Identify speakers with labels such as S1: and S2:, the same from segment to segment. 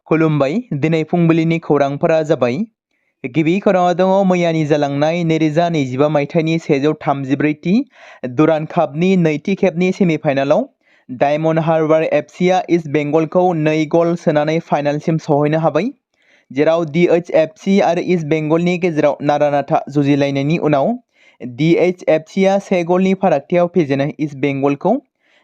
S1: खुलुमबाय दिनै फुंबिलिनि खौरांफोरा जाबाय गिबि खौराङाव दङ मैयानि जालांनाय 2025 मायथाइनि 134थि दुरान्ड कापनि नैथि खेबनि सेमिफाइनालाव डायमन्ड हार्बार एफसीआ इस्ट बेंगलखौ 2 गल सोनानै फाइनालसिम सौहैनो हाबाय, जेराव DHFC आरो इस्ट बेंगलनि गेजेराव नारा-नाथा जुजिलायनायनि उनाव DHFCआ 1 गलनि फारागथियाव फेजेनो इस्ट बेंगलखौ,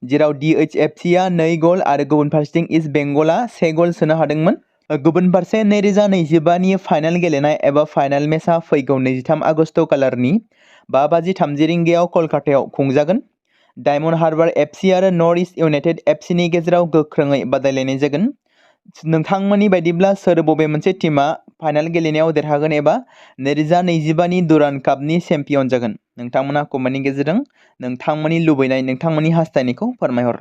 S1: जेराव DHFCआ 2 गल आरो गुबुन फारसेथिं इस्ट बेंगलआ 1 गल सोनो हादोंमोन। गुबुन फारसे 2025 नि फाइनाल गेलेनाय एबा फाइनाल मेचआ फैगौ 23 आगस्ट खालारनि 5:30 रिंगायाव कलकातायाव खुंजागोन। डायमन्ड हार्बार एफसी आरो नर्थ इस्ट इउनाइटेड एफसीनि गेजेराव गोख्रोङै बादायलायनाय जागोन। नोंथांमोननि बायदिब्ला सोर बबे मोनसे टीमा फाइनाल गेलेनायाव देरहागोन एबा 2025 नि दुरान्ड कापनि चेम्पियन जागोन? नोंथांमोना कमेन्टनि गेजेरजों नोंथांमोननि लुबैनाय नोंथांमोननि हास्थायनायखौ फोरमायहर।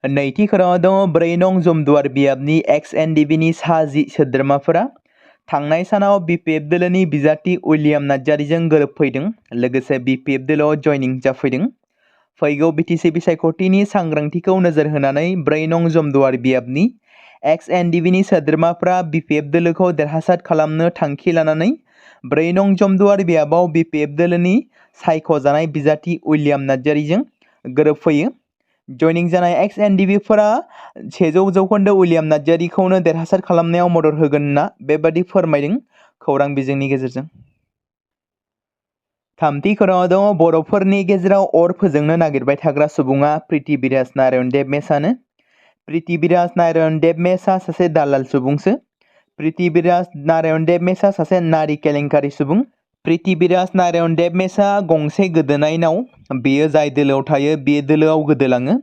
S1: नैथि खौराङाव दङ 4 नं जमदुवार बियाबनि XNDBनि सा 10 सोद्रोमाफोरा थांनाय सानाव BPF दोलोनि बिजाथि उइलियाम नार्जारीजों गोरोबफैदों, लोगोसे BPF दोलोआव जयनिं जाफैदों। फैगौ BTC बिसायख'थिनि सांग्रांथिखौ नोजोर होनानै 4 नं जमदुवार बियाबनि XNDBनि सोद्रोमाफोरा BPF दोलोखौ देरहासार खालामनो थांखि लानानै 4 नं जमदुवार बियाबाव BPF दोलोनि सायख'जानाय बिजाथि उइलियाम नार्जारीजों गोरोबफैयो। जयनिं जानाय XNDBफोरा 100% उइलियाम नार्जारीखौनो देरहासार खालामनायाव मदद होगोन होनना बेबादि फोरमायदों खौरां बिजोंनि गेजेरजों। थामथि खौराङाव दङ बर'फोरनि गेजेराव अर फोजोंनो नागिरबाय थाग्रा सुबुङा पृथ्वीराज नारायण देब मेसानो। पृथ्वीराज नारायण देब मेसा सासे दालाल सुबुंसो। पृथ्वीराज नारायण देब मेसा सासे नारी केलेंकारि सुबुं। पृथ्वीराज नारायण देब मेसा गंसे गोदोनाय नाव, बेयो जाय दोलोआव थायो बे दोलोआव गोदोलाङो।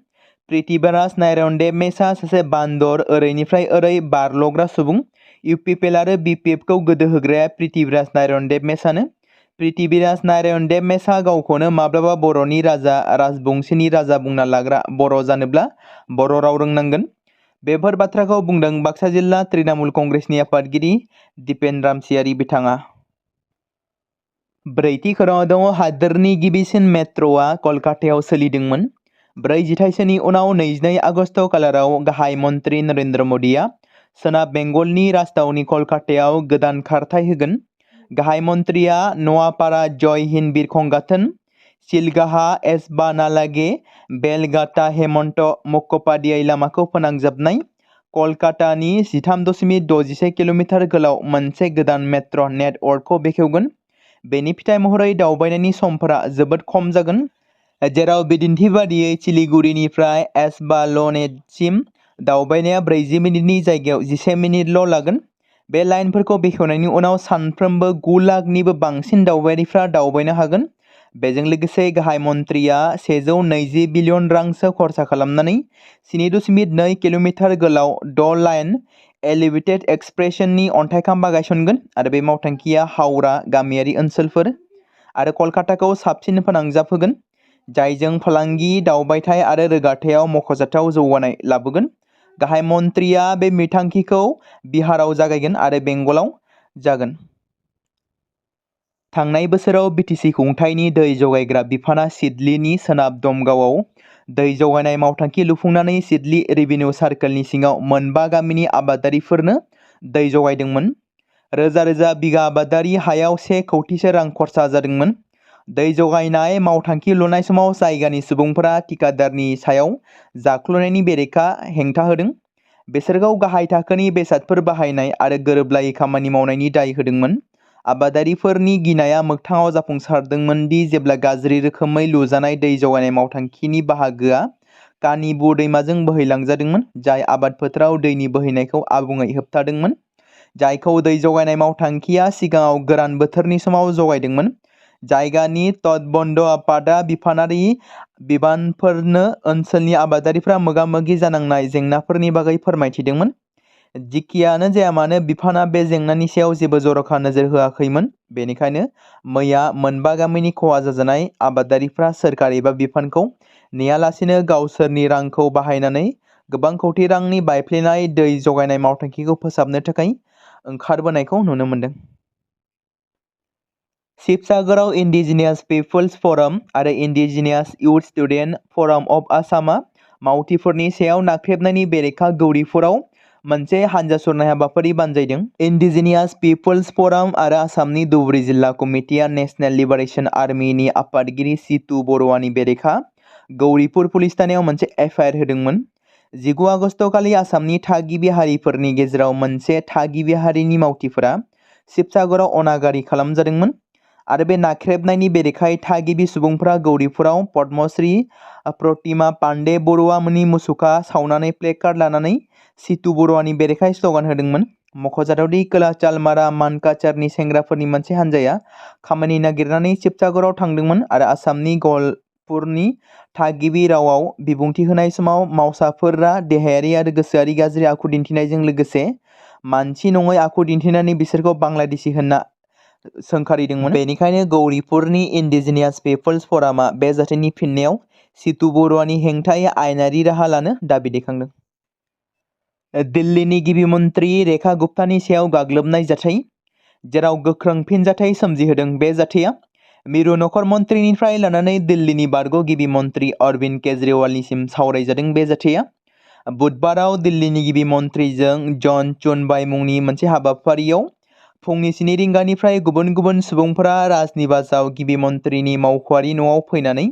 S1: पृथ्वीराज नारायण देब मेसा सासे बान्दर ओरैनिफ्राय ओरै बारल'ग्रा सुबुं। UPPL आरो BPFखौ गोदो होग्राया पृथ्वीराज नारायण देब मेसानो। पृथ्वीराज नारायण देब मेसा गावखौनो माब्लाबा बर'नि राजा राजबंशीनि राजा बुंना लाग्रा बर' जानोब्ला बर' राव रोंनांगोन। बेफोर बाथ्राखौ बुंदों बाक्सा जिल्ला तृणमूल कंग्रेसनि आफादगिरि दिपेन रामसियारि बिथाङा। ब्रैथि खौराङाव दङ हादोरनि गिबिसिन मेट्र'आ कलकातायाव सोलिदोंमोन। 4 जिथाइसोनि उनाव 22 आगस्ट खालाराव गाहाय मन्त्रि नरेन्द्र मदिया सोनाब बेंगलनि राजधानी कलकातायाव गोदान खारथाय होगोन। गाहाय मन्त्रिया नवापारा जय हिन्द बिरखं गाथोन, सिलगाहा एसबानालागे बेलगाटा हेमन्त मुख'पाध्याय लामाखौ फोनांजाबनाय कलकातानि 13.61 किल'मिटार गोलाव मोनसे गोदान मेट्र' नेटवर्कखौ बेखेवगोन। बेनि फिथाइ महरै दावबायनायनि समफोरा जोबोद खम जागोन, जेराव बिदिन्थि बादियै सिलिगुरिनिफ्राय एसबालनेटसिम दावबायनाया 40 मिनिटनि जायगायाव 11 मिनिटल' लागोन। बे लाइनफोरखौ बेखेवनायनि उनाव सानफ्रोमबो 9 लाखनिबो बांसिन दावबायारिफ्रा दावबायनो हागोन। बेजों लोगोसे गाहाय मन्त्रिया 120 बिलियन रांसो खरसा खालामनानै 7.2 किल'मिटार गोलाव 6 लाइन एलिवेटेड एक्सप्रेसननि अन्थाइ खाम्फा गायसनगोन आरो बे मावथांखिया हावड़ा गामियारि ओनसोलफोर आरो कलकाताखौ साबसिन फोनांजाबहोगोन, जायजों फालांगि, दावबायथाय आरो रोगाथायाव मख'जाथाव जौगानाय लाबोगोन। गाहाय मन्त्रिया बे बिथांखिखौ बिहाराव जागायगोन आरो बेंगलाव जागोन। थांनाय बोसोराव BTC खुंथायनि दै जगायग्रा बिफाना सिडलीनि सोनाब दमगावआव दै जगायनाय मावथांखि लुफुंनानै सिडली रेभिनिउ सार्कलनि सिङाव 5 गामिनि आबादारिफोरनो दै जगायदोंमोन। रोजा रोजा बिगा आबादारि हायाव 1 कौटिसो रां खरसा जादोंमोन। दै जगायनाय मावथांखि लुनाय समाव जायगानि सुबुंफोरा ठिकादारनि सायाव जाख्ल'नायनि बेरेखा हेंथा होदों। बिसोरखौ गाहाय थाखोनि बेसादफोर बाहायनाय आरो गोरोबलायै खामानि मावनायनि दाय होदोंमोन। आबादारिफोरनि गिनाया मोगथाङाव जाफुंसारदोंमोन दि जेब्ला गाज्रि रोखोमै लुजानाय दै जगायनाय मावथांखिनि बाहागोआ कानिबु दैमाजों बोहैलांजादोंमोन, जाय आबाद फोथाराव दैनि बोहैनायखौ आबुङै होबथादोंमोन, जायखौ दै जगायनाय मावथांखिया सिगाङाव गोरान बोथोरनि समाव जगायदोंमोन। जायगानि तटबन्ध आफादा बिफानारि बिबानफोरनो ओनसोलनि आबादारिफ्रा मोगा-मोगि जानांनाय जेंनाफोरनि बागै फोरमायथिदोंमोन। जिखियानो जाया मानो, बिफाना बे जेंनानि सायाव जेबो जर'खा नोजोर होआखैमोन। बेनिखायनो मैया 5 गामिनि खहा जाजानाय आबादारिफ्रा सोरखार एबा बिफानखौ नेयालासेनो गावसोरनि रांखौ बाहायनानै गोबां कौटि रांनि बायफ्लेनाय दै जगायनाय मावथांखिखौ फोसाबनो थाखाय ओंखारबोनायखौ नुनो मोन्दों। शिबसागराव इन्डिजिनियास पिपल्स फराम आरो इन्डिजिनियास इउथ स्टुडेन्ट फराम अफ आसामआ मावथिफोरनि सायाव नाख्रेबनायनि बेरेखा गौरिपुराव मोनसे हानजा सुरनाय हाबाफारि बानजायदों। इन्डिजिनियास पिपल्स फराम आरो आसामनि धुबुरी जिल्ला कमिटिया नेशनेल लिबारेशन आर्मिनि आफादगिरि सितु बर'आनि बेरेखा गौरीपुर पुलिस थानायाव मोनसे एफआइआर होदोंमोन। 19 आगस्ट खालि आसामनि थागिबि हारिफोरनि गेजेराव मोनसे थागिबि हारिनि मावथिफोरा शिबसागराव अनागारि खालामजादोंमोन आरो बे नाख्रेबनायनि बेरेखायै थागिबि सुबुंफोरा गौरीपुराव पद्मश्री प्रतिमा पांडे बरुवा मोननि मुसुखा सावनानै प्लेकार्ड लानानै सितु बर'आनि बेरेखायै स्लगान होदोंमोन। मख'जाथावदि खोला चालमारा मानकाचारनि सेंग्राफोरनि मोनसे हानजाया खामानि नागिरनानै शिबसागराव थांदोंमोन आरो आसामनि गहपुरनि थागिबि रावाव बिबुंथि होनाय समाव मावसाफोरा देहायारि आरो गोसोआरि गाज्रि आखु दिन्थिनायजों लोगोसे मानसि नङै आखु दिन्थिनानै बिसोरखौ बांलादेशी होनना सोंखारिदोंमोन। बेनिखायनो गौरीपुरनि इन्डिजिनियास पिपल्स फरामा बे जाथायनि फिननायाव सितु बर'आनि हेंथायै आयेनारि राहा लानो दाबि दैखांदों। दिल्लीनि गिबि मन्त्रि रेखा गुप्तानि सायाव गाग्लोबनाय जाथाय, जेराव गोख्रों फिनजाथाय सोमजिहोदों। बे जाथाया मिरु नखर मन्थ्रिनिफ्राय लानानै दिल्लीनि बारग' गिबि मन्त्रि अरविन्द केजरीवालनिसिम सावरायजादों। बे जाथाया बुधबाराव दिल्लीनि गिबि मन्थ्रिजों जन चुनबाय मुंनि मोनसे हाबाफारियाव फुंनि 9 रिंगानिफ्राय गुबुन गुबुन सुबुंफोरा राजनिवासआव गिबि मन्थ्रिनि मावख'आरि न'आव फैनानै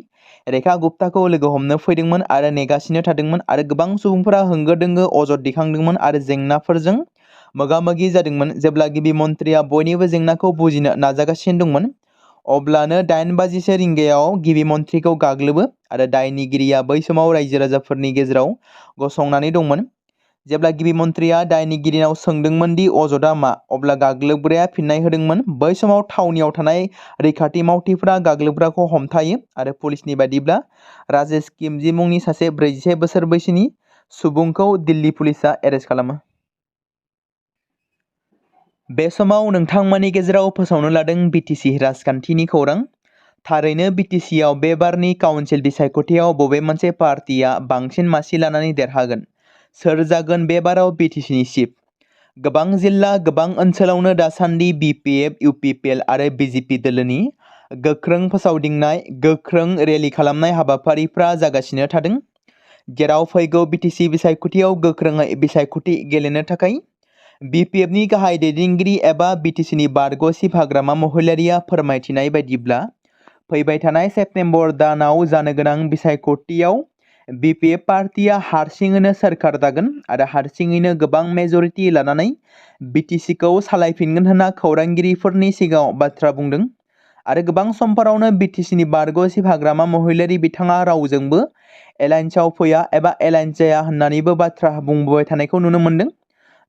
S1: रेखा गुप्ताखौ लोगो हमनो फैदोंमोन आरो नेगासिनो थादोंमोन आरो गोबां सुबुंफोरा होंगो दोंगो अजद दैखांदोंमोन आरो जेंनाफोरजों मोगा-मोगि जादोंमोन। जेब्ला गिबि मन्थ्रिया बयनिबो जेंनाखौ बुजिनो नाजागासिनो दंमोन, अब्लानो 8:40 रिंगायाव गिबि मन्थ्रिखौ गाग्लोबो आरो दायनिगिरिया बै समाव रायजो राजाफोरनि गेजेराव गसंनानै दंमोन। जेब्ला गिबि मन्थ्रिया दायनिगिरिनाव सोंदोंमोन दि अजदआ मा, अब्ला गाग्लोबग्राया फिननाय होदोंमोन। बै समाव थावनियाव थानाय रैखाथि मावथिफोरा गाग्लोबग्राखौ हमथायो आरो पुलिसनि बायदिब्ला राजेश किमजी मुंनि सासे 41 बोसोर बैसोनि सुबुंखौ दिल्ली पुलिसआ एरेस्ट खालामो। बे समाव नोंथांमोननि गेजेराव फोसावनो लादों बिटिसि राजखान्थिनि खौरां। थारैनो बिटिसिआव बे बारनि काउन्सिल बिसायख'थियाव बबे मोनसे पार्टिया बांसिन मासि लानानै देरहागोन? सोर जागोन बे बाराव बिटिसिनि चिफ? गोबां जिल्ला, गोबां ओनसोलावनो दासान्दि बिपिएफ, इउपिपिएल आरो बिजेपि दोलोनि गोख्रों फोसावदिंनाय, गोख्रों रेलि खालामनाय हाबाफारिफ्रा जागासिनो थादों, जेराव फैगौ बिटिसि बिसायख'थियाव गोख्रोङै बिसायख'थि गेलेनो थाखाय बिपिएफनि गाहाय दैदेनगिरि एबा बिटिसिनि बारग' चिफ हाग्रामा महिलारिया फोरमायथिनाय बायदिब्ला फैबाय थानाय सेप्तेम्बर दानाव जानो गोनां बिसायख'थियाव बिपिएफ पार्टिया हारसिङैनो सोरखार दागोन आरो हारसिङैनो गोबां मेजरिटि लानानै बिटिसिखौ सालायफिनगोन होनना खौरांगिरिफोरनि सिगाङाव बाथ्रा बुंदों आरो गोबां समफोरावनो बिटिसिनि बारग' चिफ हाग्रामा महिलारि बिथाङा रावजोंबो एलायन्सआव फैया एबा एलायन्स जाया होननानैबो बाथ्रा बुंबोबाय थानायखौ नुनो मोन्दों।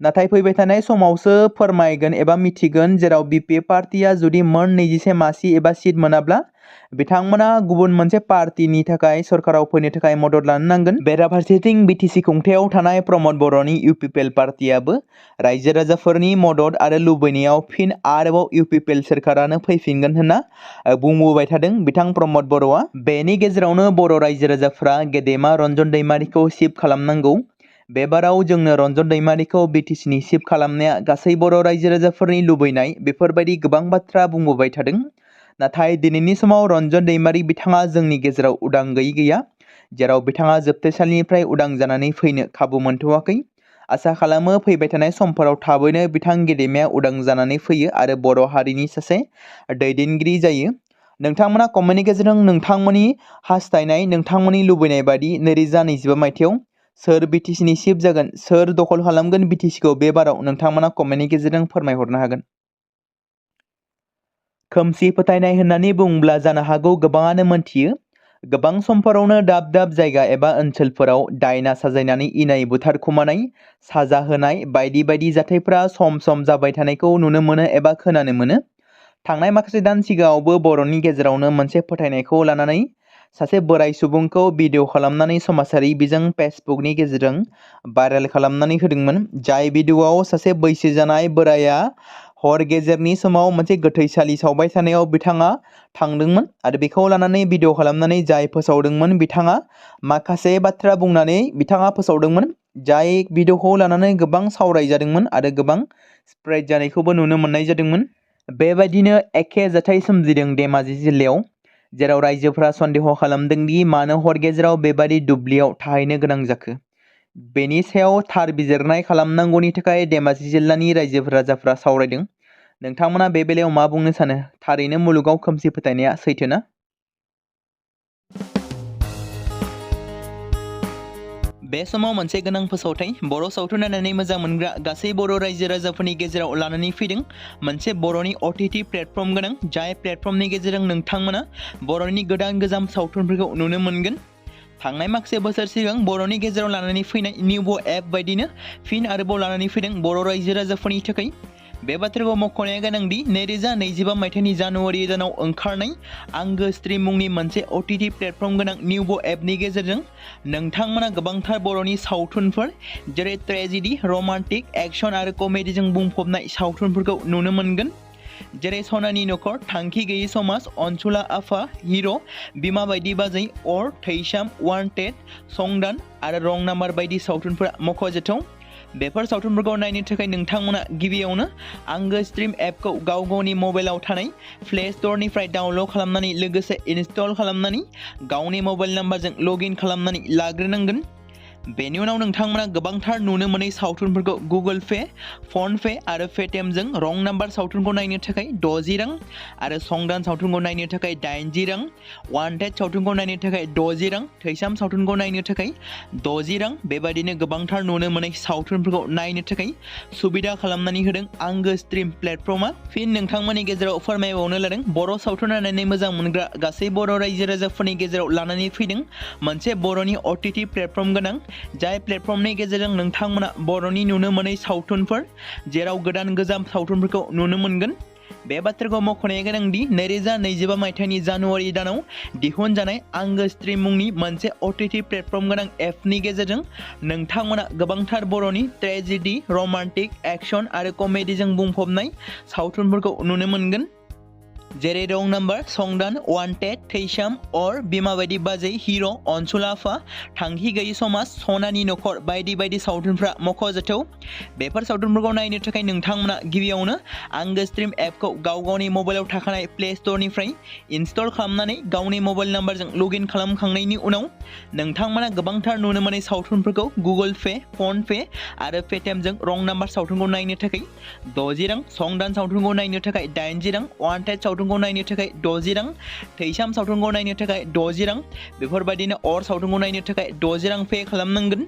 S1: नाथाय फैबाय थानाय समावसो फोरमायगोन एबा मिथिगोन, जेराव बिपिएफ पार्टिया जुदि मोन 21 मासि एबा सिट मोनाब्ला बिथांमोना गुबुन मोनसे पार्टिनि थाखाय सरकाराव फैनो थाखाय मदद लानो नांगोन। बेराफारसेथिं बिटिसि खुंथायाव थानाय प्रमद बर'नि इउपिपिएल पार्टियाबो रायजो राजाफोरनि मदद आरो लुबैनायाव फिन आरोबाव इउपिपिएल सोरखारानो फैफिनगोन होनना बुंबोबाय थादों बिथां प्रमद बर'आ। बेनि गेजेरावनो बर' रायजो राजाफ्रा गेदेमा रन्जन दैमारिखौ चिफ खालामनांगौ। बे बाराव जोंनो रन्जन दैमारिखौ बिटिसिनि चिफ खालामनाया गासै बर' रायजो राजाफोरनि लुबैनाय, बेफोरबायदि गोबां बाथ्रा बुंबोबाय थादों। नाथाय दिनैनि समाव रन्जन दैमारि बिथाङा जोंनि गेजेराव उदाङै गैया, जेराव बिथाङा जोबथेसालिनिफ्राय उदां जानानै फैनो खाबु मोनथ'वाखै। आसा खालामो फैबाय थानाय समफोराव थाबैनो बिथां गेदेमाया उदां जानानै फैयो आरो बर' हारिनि सासे दैदेनगिरि जायो। नोंथांमोना कमेन्टनि गेजेरजों नोंथांमोननि हास्थायनाय, नोंथांमोननि लुबैनाय बायदि 2025 मायथाइयाव सोर बिटिसिनि चिफ जागोन, सोर दखल खालामगोन बिटिसिखौ बे बाराव, नोंथांमोना कमेन्टनि गेजेरजों फोरमायहरनो हागोन। खोमसि फोथायनाय होननानै बुङोब्ला जानो हागौ गोबाङानो मोनथियो। गोबां समफोरावनो दाब दाब जायगा एबा ओनसोलफोराव दायना साजायनानै इनाय बुथारखुमानाय, साजा होनाय बायदि बायदि जाथायफोरा सम सम जाबाय थानायखौ नुनो मोनो एबा खोनानो मोनो। थांनाय माखासे दान सिगाङावबो बर'नि गेजेरावनो मोनसे फोथायनायखौ लानानै सासे बोराय सुबुंखौ भिडिअ खालामनानै समाजारि बिजों फेसबुकनि गेजेरजों भाइरेल खालामनानै होदोंमोन। जाय भिडिअआव सासे बैसो जानाय बोराया हर गेजेरनि समाव मोनसे गोथैसालि सावबाय थानायाव बिथाङा थांदोंमोन आरो बेखौ लानानै भिडिअ खालामनानै जाय फोसावदोंमोन बिथाङा माखासे बाथ्रा बुंनानै बिथाङा फोसावदोंमोन। जाय भिडिअखौ लानानै गोबां सावरायजादोंमोन आरो गोबां स्प्रेड जानायखौबो नुनो मोननाय जादोंमोन। बेबायदिनो एखे जाथाय सोमजिदों धेमाजि जिल्लायाव, जेराव रायजोफोरा सन्देह खालामदों दि मानो हर गेजेराव बेबादि दुब्लियाव थाहैनो गोनां जाखो। बेनि सायाव थार बिजिरनाय खालामनांगौनि थाखाय धेमाजि जिल्लानि रायजो राजाफ्रा सावरायदों। नोंथांमोना बे बेलायाव मा बुंनो सानो? थारैनो मुलुगाव खोमसि फोथायनाया सैथोना? बे समाव मोनसे गोनां फोसावथाय बर' सावथुन नायनानै मोजां मोनग्रा गासै बर' रायजो राजाफोरनि गेजेराव लानानै फैदों मोनसे बर'नि OTT प्लेटफर्म गोनां, जाय प्लेटफर्मनि गेजेरजों नोंथांमोना बर'नि गोदान गोजाम सावथुनफोरखौ नुनो मोनगोन। थांनाय माखासे बोसोर सिगां बर'नि गेजेराव लानानै फैनाय निउबो एप बायदिनो फिन आरोबाव लानानै फैदों बर' रायजो राजाफोरनि थाखाय। बे बाथ्राखौ मख'नाया गोनांदि 2025 मायथाइनि जानुवारि दानाव ओंखारनाय आंगो स्ट्रिम मुंनि मोनसे OTT प्लेटफर्म गोनां निउबो एपनि गेजेरजों नोंथांमोना गोबांथार बर'नि सावथुनफोर जेरै ट्रेजेडी, रमान्टिक, एक्शन आरो कमेडीजों बुंफबनाय सावथुनफोरखौ नुनो मोनगोन। जेरै सनानि नखर, थांखि गैयै समाज, अनसुला आफा, हिर', बिमा बायदि बाजै, अर, थैसाम, वान्टेड, संदान आरो रं नाम्बार बायदि सावथुनफोरा मख'जाथाव। बेफोर सावथुनफोरखौ नायनो थाखाय नोंथांमोना गिबियावनो आंगो स्ट्रिम एपखौ गाव गावनि मबाइलाव थानाय प्ले स्ट'रनिफ्राय डाउनल'ड खालामनानै लोगोसे इनस्टल खालामनानै गावनि मबाइल नाम्बारजों लगइन खालामनानै लाग्रोनांगोन। बेनि उनाव नोंथांमोना गोबांथार नुनो मोनै सावथुनफोरखौ गुगोल पे, फन पे आरो पेटिएमजों रं नाम्बार सावथुनखौ नायनो थाखाय 60 रां आरो संदान सावथुनखौ नायनो थाखाय 80 रां, वान्टेड सावथुनखौ नायनो थाखाय 60 रां, थैसाम सावथुनखौ नायनो थाखाय 60 रां बेबायदिनो गोबांथार नुनो मोनै सावथुनफोरखौ नायनो थाखाय सुबिदा खालामनानै होदों आंगो स्ट्रिम प्लेटफर्मा। फिन नोंथांमोननि गेजेराव फोरमायबावनो लादों बर' सावथुन नायनानै मोजां मोनग्रा गासै बर' रायजो राजाफोरनि गेजेराव लानानै फैदों मोनसे बर'नि OTT प्लेटफर्म गोनां, जाय प्लेटफर्मनि गेजेरजों नोंथांमोना बर'नि नुनो मोनै सावथुनफोर जेराव गोदान गोजाम सावथुनफोरखौ नुनो मोनगोन। बे बाथ्राखौ मख'नाया गोनांदि 2025 मायथाइनि जानुवारि दानाव दिहुनजानाय आंगो स्ट्रिम मुंनि मोनसे OTT प्लेटफर्म गोनां एपनि गेजेरजों नोंथांमोना गोबांथार बर'नि ट्रेजेडी, रमान्टिक, एक्शन आरो कमेडीजों बुंफबनाय सावथुनफोरखौ नुनो मोनगोन। जेरै रं नाम्बार, संदान, वान्टेड, थैसाम, अर, बिमा बायदि बाजै, हिर', अनसुला आफा, थांखि गैयै समाज, सनानि नखर बायदि बायदि सावथुनफ्रा मख'जाथाव। बेफोर सावथुनफोरखौ नायनो थाखाय नोंथांमोना गिबियावनो आंगो स्ट्रिम एपखौ गाव गावनि मबाइलाव थाखानाय प्ले स्ट'रनिफ्राय इनस्टल खालामनानै गावनि मबाइल नाम्बारजों लगइन खालामखांनायनि उनाव नोंथांमोना गोबांथार नुनो मोनै सावथुनफोरखौ गुगोल पे, फन पे आरो पेटिएमजों रं नाम्बार सावथुनखौ नायनो थाखाय 60 रां, संदान सावथुनखौ नायनो थाखाय 80 रां, वान्टेड सावथुनखौ नायनो थाखाय 60 रां, थैसाम सावथुनखौ नायनो थाखाय 60 रां बेफोरबायदिनो अर सावथुनखौ नायनो थाखाय 60 रां पे खालामनांगोन।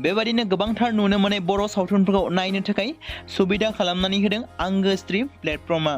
S1: बेबायदिनो गोबांथार नुनो मोनै बर' सावथुनफोरखौ नायनो थाखाय सुबिदा खालामनानै होदों आंगो स्ट्रिम प्लेटफर्मा।